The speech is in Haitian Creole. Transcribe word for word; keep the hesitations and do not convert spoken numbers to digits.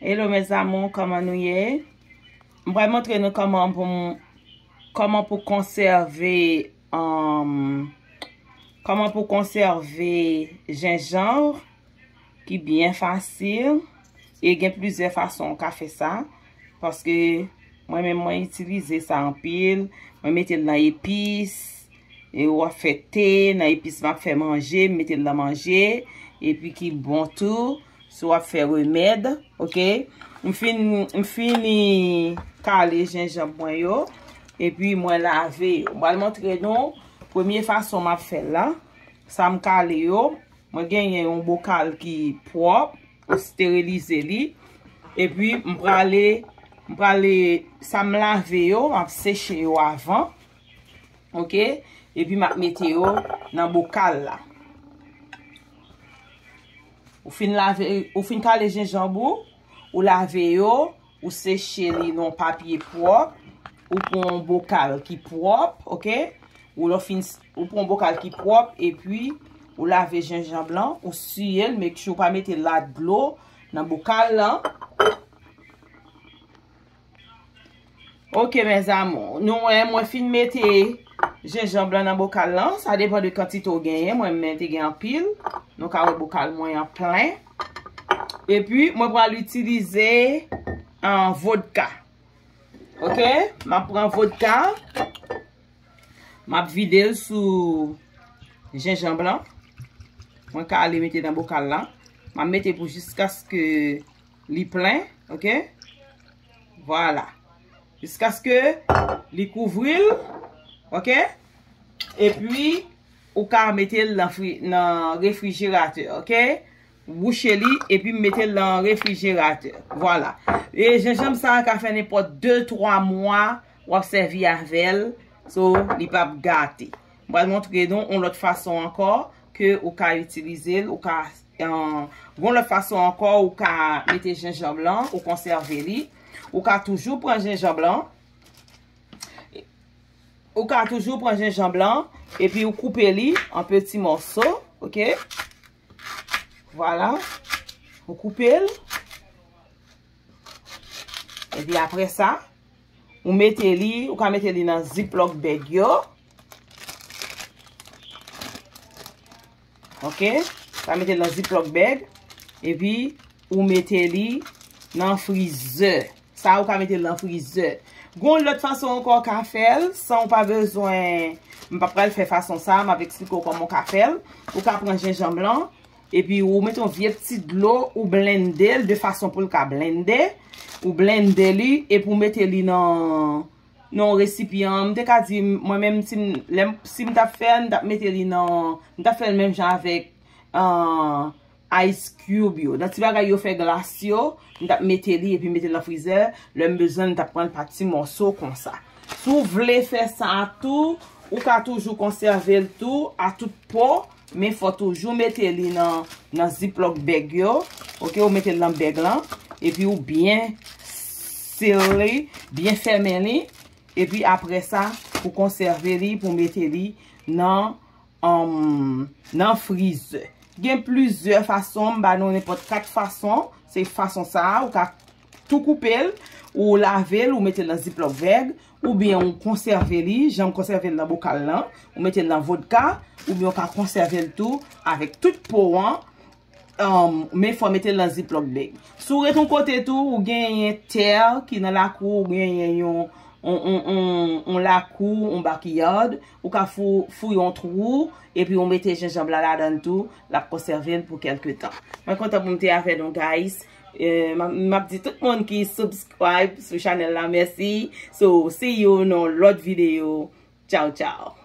Hello mes amours, kòman nou ye? M pral montre nou kòman pou m, kòman pou konsève, um, kòman pou konsève jenjanm ki byen fasil. E gen plizyè fason ou ka fè sa. Paske mwen menm mwen itilize sa anpil. Mwen mete l nan epis. E w ap fè te, nan epis m ap fè manje, m mete l nan manje. Epi ki bon tou. Si w ap fè remèd, oke. M fin, m fini kale jenjanm mwen yo. Epi mwen lave yo. M pral montre nou premye fason m ap fè l la. Sa m kale yo. Mwen genyen yon bokal ki pwòp, ou sterilize li. Epi m prale, m prale, sa m lave yo, m ap seche yo avan. Oke? Epi m ap mete yo nan bokal la. Ou fin lave, ou fin kale jenjanm ou, ou lave yo, ou seche li nan papye pwòp, ou pran yon bokal ki pwòp, oke? Ou lè w fin, ou pran yon bokal ki pwòp, epi ou lave jenjanm lan, ou siye l, make sure ou pa mete la dlo nan bokal lan. Oke, mes amours. Nou wè, mwen fin mete jenjanm lan nan bokal lan. Sa depann de kantite w genyen. Mwen, mwen te gen anpil. Nou ka wè bokal mwen an plen. Epi, mwen pral itilize, ah, vodka. Oke? M ap pran vodka. M ap vide l sou jenjanm lan. Mwen kale mete nan bokal la. M ap mete pou jiskaske li plen, oke? Vwala. Jiskaske li kouvri l, oke? Epi, ou ka mete l nan fri-, nan refrijeratè, oke? Bouche li, epi mete l nan refrijeratè. Vwala. E jenjanm sa a ka fè nenpòt de, twa mwa w ap sèvi avè l. So, li p ap gate. M pral montre nou yon lòt fason ankò ke ou ka itilize l, ou ka, euh, yon lòt fason ankò, ou ka mete jenjanm lan, ou konsève li. Ou ka toujou pran jenjanm lan. Ou ka toujou pran jenjanm lan, epi ou koupe li an peti mòso, oke? Vwala. Ou koupe l. Epi apre sa, ou mete li, ou ka mete li nan ziplock bag yo. Oke? Ou ka mete l nan ziplock bag. Epi, ou mete li nan frizè. Sa, ou ka mete l nan frizè. Gon lòt fason ankò ou ka fè l, san ou pa bezwen, m pa pral fè fason sa, m ap eksplike w kòman ou ka fè l. Ou ka pran jenjanm lan, epi ou mete yon vye ti dlo, ou blende l de fason pou l ka blende. Ou blende li, epi ou mete li nan, nan yon resipyan. M te ka di, mwen menm, si m, lè m, si m t ap fè l, m t ap mete li nan, m t ap fè l menm jan avèk, ah, ice cube yo. Nan ti bagay yo fè glas yo, m t ap mete li epi mete l nan frizè. Lè m bezwen l, m t ap pran l pa ti mòso konsa. Si w vle fè sa tou, ou ka toujou konsève l tou a tout po, men fò toujou mete li nan, nan ziplock bag yo. Oke, ou mete l nan bag lan, epi ou byen seal li, byen fèmen li, epi apre sa, pou konsève li, pou mete li nan, um, nan frizè. Gen plizyè fason, m ba nou nenpòt kat fason. Se fason sa a, ou ka tou koupe l, ou lave l, ou mete l nan ziplock bag, oubyen ou konsève li, jan m konsève l nan bokal lan, ou mete l nan vodka, oubyen ou ka konsève l tou avèk tout po an, um, men fò mete l nan ziplock bag. Si w ret yon kote tou, ou genyen tè ki nan lakou, ou genyen yon, yon, yon, yon, yon lakou, yon backyard, ou ka fou-, fouye yon twou, epi ou mete jenjanm la ladan l tou, l ap konsève l pou kèlke tan. Mwen kontan pou m te avè nou, guys. Eh, m ap, m ap di tout moun ki subscribe sou chanèl la, mèsi. So, see you nan lòt videyo. Tchao, tchao.